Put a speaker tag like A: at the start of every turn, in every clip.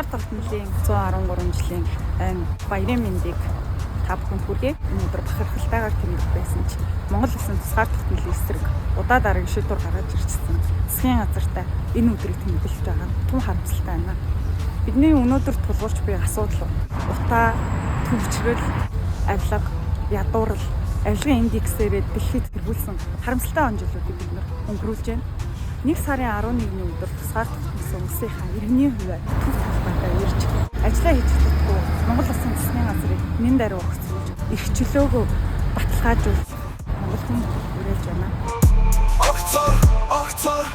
A: Тусгаар тогтнолын 113 жилийн айн баярын мэндийг та бүхэнд хүргэе. Энэ өдөр бахархалтайгаар тэмдэг байсан ч Монгол Улсын тусгаар тогтнолын эсрэг удаа дараагийн шийдвэр гаргаж ирчихсэн. Засгийн газартай энэ өдрийг тэмдэглэж байгаа нь тун харамсалтай байна. Бидний өнөөдөр тулгуурч буй асуудал утаа, төвчрөл, авилга, ядуурл, авилгын индексээрээ дэлхийд тэргүүлсэн харамсалтай он жилүүдийг бид нар өнгөрүүлж байна. 1 сарын 11-ний өдөр тусгаар тогтносон улсынхаа 90% төв талбайдаа ирж ажлаа хийж чаддаггүй Монгол Улсын засгийн газрыг нэн даруй огцруулж эрх чөлөөгөө баталгаажуулж Монгол хүн уриалж байна.
B: Огцор, огцор.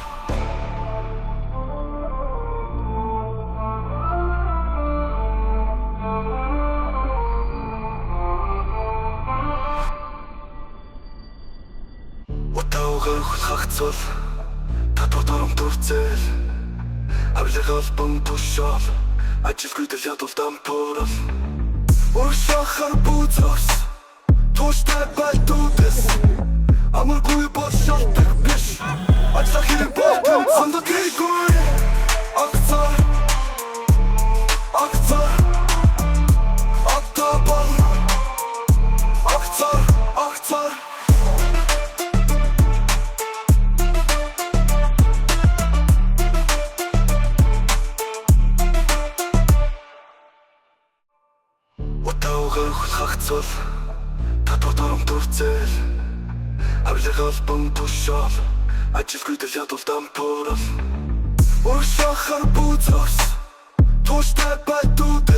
B: Утаа хөл хагцвал татвар дором төрцөл, авилга албан тушаал, ажилгүйдэл, ядуул, дампуурал, урагшаахаар бүүцрс тууштай байлдуудас амаргүй бол шалтак биш, ажиллах хэрэг бол сандал хийгүй. Огцор, огцор, одоо бол огцор, огцор. Утаа хөл хагцвал татвар дором төрцөл, авилга албан тушаал, ажилгүйдэл, ядуул, дампуурал, урагшаахаар бүүцрс тууштай байлдуудас.